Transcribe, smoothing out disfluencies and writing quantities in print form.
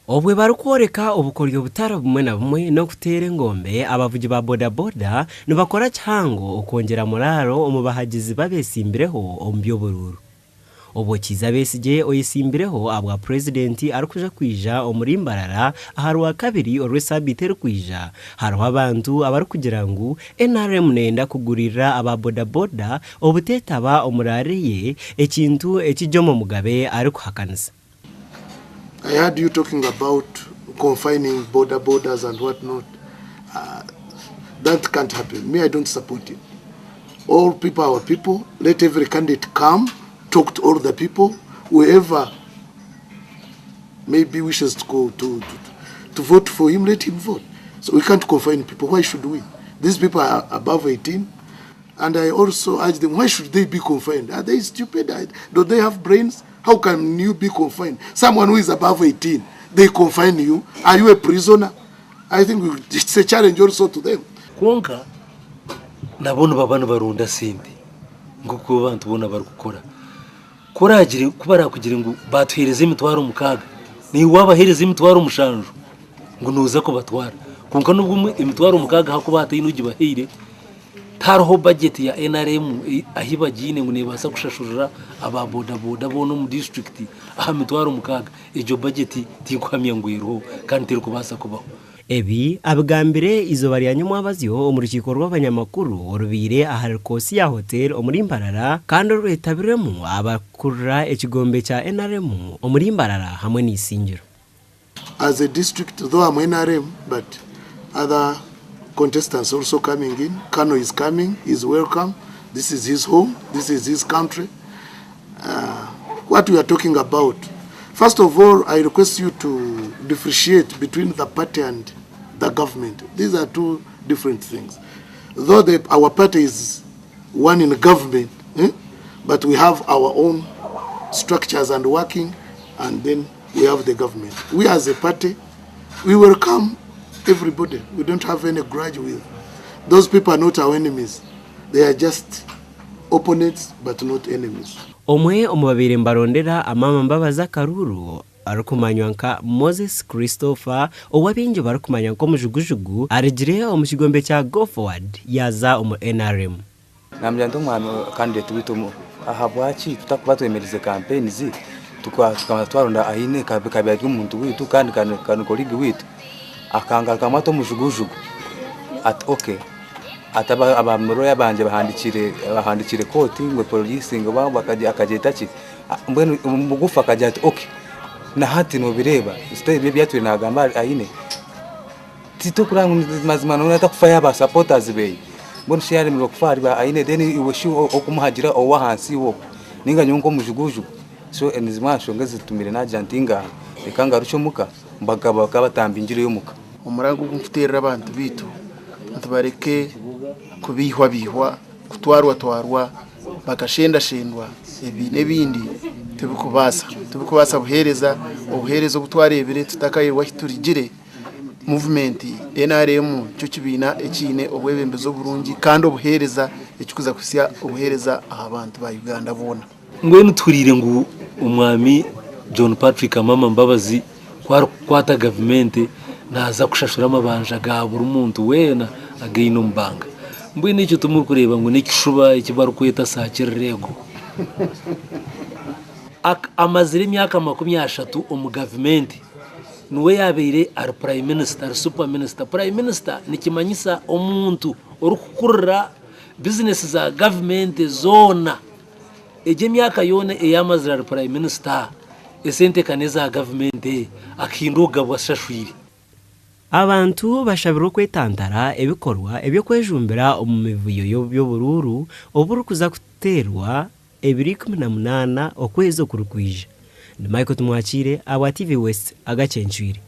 Obwe barikworeka obukoryo butari bumwe na bumwe n'okuteera engombe, abavugi ba boda boda nibakora kihango okwongyera muraaro omu bahagizi b'abetsimbireho omu by'oburuuru. Obwo Kiiza Besigye oyetsimbireho ahabwa Purezidenti arikuja kwija omuri Mbarara aha Rwakabiri orw'esaabiiti erikwija, hariho abantu abarikugira ngu NRM neyenda kugurira aba boda boda obuteetaba omu raare ye ekintu eki Jomo Mugabe arikuhakanisa. I heard you talking about confining boda bodas and what not. That can't happen. Me, I don't support it. All people are our people. Let every candidate come, talk to all the people. Whoever maybe wishes to, go to, to, to vote for him, let him vote. So we can't confine people. Why should we? These people are above 18. And I also ask them, why should they be confined? Are they stupid? Do they have brains? How can you be confined? Someone who is above 18, they confine you. Are you a prisoner? I think it's a challenge also to them. Kwonka nabo nibaba nibarunda sente nk'oku abantu boona barikukora. Ku oraagire ku baraakugire ngu baatuheereza emitwaro mukaaga, naiwe waabaheereza emitwaro mushanju ngu nooza kubatwara. Kwonka n'obwo emitwaro mukaaga ahakuba hataine ogibahaire, Tihariho bajeti ya NRM ahi bagiine ngu nebaasa kushashurira aba boda boda boona omu disiturikiti aha mitwaro mukaaga. Egyo bajeti tinkuhamya ngu eriho kandi terikubaasa kubaho. Ebi abigambire eizooba rya nyomwabazyo omu rukiiko rw'abanyamakuru orubaire ahari Kosia Hotel omuri Mbarara kandi orwetabirwemu abakurira ekigombe kya NRM omuri Mbarara hamwe n'Isingiro. As a district though am NRM but other contestants also coming in, Kano is coming, he is welcome, this is his home, this is his country. Uh, what we are talking about, first of all, I request you to differentiate between the party and the government. These are two different things. Though the, our party is one in government, eh? but we have our own structures and working, and then we have the government. We as a party, we welcome everybody. We don't have any grudge with. Those people are not our enemies. They are just opponents but not enemies. Omwe omu babaire nibarondera Amama Mbabazi akaruuru arikumanywa nka Moses Christopher ou abaingi barikumanya nk'omujugujugu arugire omu kigombe kya Go Forward yaaza omu nrm. Namugira nti omwami candidate waitu ahabwaki tutakuba twemerize campaigns tukabanza twaronda aine kabi ari omuntu waitu kandi colleague waitu akangarukamu ati omujugujugu ati okay ati aba lawyer bangye bahandikiire kooti ngu police ngu akagyeta ki mbwenu omubugufu akagira ati okay nahati nobireeba ebi ebi atwire nagamba aine. Titukureba ngu mazima noona takufayo aha ba supporters beye mbwenu shi yaremirwe kufa ahari ba Aine then iwe shi okumuhagira owahansi iwe okwo ninga nyowe nkomujugujugu so nizimwe aha nshonga ezitumire nagira nti ngaha reka ngarukye omuka bakaba batambingireyo omuka. Omuranga ogu nkuteerera abantu baitu nti bareke kubeihwabeihwa, kutwarwatwarwa, bakashendashendwa ebi n'ebindi tibikubaasa. Tibikubaasa buheereza, obuheereza obu twareebire tutakaheebwa ahu turugire. Muvumenti nrm nikyo kibiina ekiine obwebembezi oburungi kandi obuheereza ekirikuza kuhitsya obuheereza aha bantu ba Uganda boona. Mbwenu tuhuriire ngu Omwami John Patrick Amama Mbabazi ku arikukwata gavumenti naaza kushashura amabanja ga buri muntu weena againe omu banga. Mbwenu ekyo timurikureeba ngu n'ekishuba eki barikweta saakirireego? Amazire emyaka 30 omu gavumenti. Niwe yaabaire ari Prime Minister, ari Super Minister. Prime Minister nikimanyisa omuntu orikukurira bizinesi za gavumenti zoona. Egyo emyaka yoona ei amazire ari Prime Minister, esente ka n'eza gavumenti, akahinda okugabwa ashashwire. Abantu bashabirwe okwetantara ebikorwa eby'okwejumbira omu mivuyo y'oburuuru oburikuza kuteerwa ebiro 18 okwezi okurikwija. Ndi Michael Tumwakiire ahabwa TV West agacencwire.